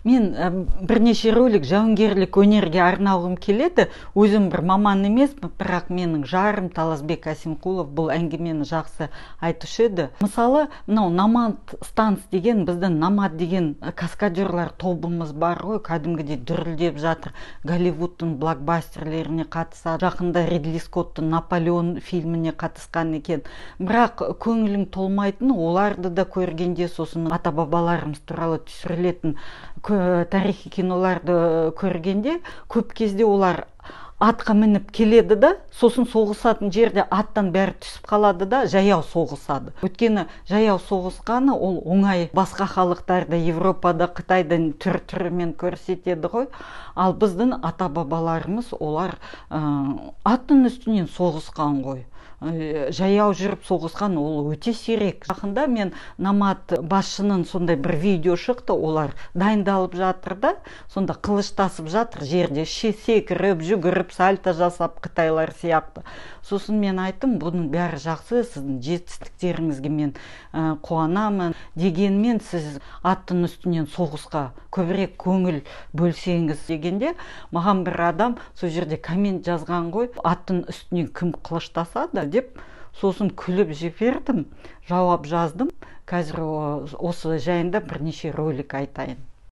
Мен бірнеше ролик жауынгерлік өнерге арналғым келеді. Өзім бір маман емеспін, бірақ менің жарым Таласбек Әсемқұлов бұл әңгімені жақсы айтушы еді. Мысалы, мынау Номад Станс деген, біздің Номад деген каскадерлар тобымыз бар ғой, кәдімгідей дүрілдеп жатыр. Голливудтың блокбастерлеріне қатысады. Жақында Ридли Скоттың «Наполеон» фильміне қатысқан екен. Бірақ көңілің толмайтын, оларды да көргенде, сосын ата бабаларымыз туралы түсірілетін тарихи киноларды көргенде, көп кезде олар атқа мініп келеді да, сосын соғысатын жерде аттан бәрі түсіп қалады да, жаяу соғысады. Өйткені жаяу соғысқаны ол оңай. Басқа халықтарда, Европада, Қытайда түр түрімен көрсетеді ғой. Ал біздің ата бабаларымыз, олар аттың үстінен соғысқан ғой. Жаяу жүріп соғысқан ол өте сирек. Жақында мен Номад басшының сондай бір видео шықты, олар дайындалып жатыр да, сонда қылыштасып жатыр жерде, секіріп, жүгіріп, сальто жасап, қытайлар сияқты. Сосын мен айттым: бұның бәрі жақсы, сіздің жетістіктеріңізге мен қуанамын, дегенмен сіз аттың үстінен соғысқа көбірек көңіл бөлсеңіз дегенде, маған бір адам сол жерде коммент жазған ғой: аттың үстінен кім қылыштасады деп. Сосын күліп жібердім, жауап жаздым. Қазір осы жайында бірнеше ролик айтайын.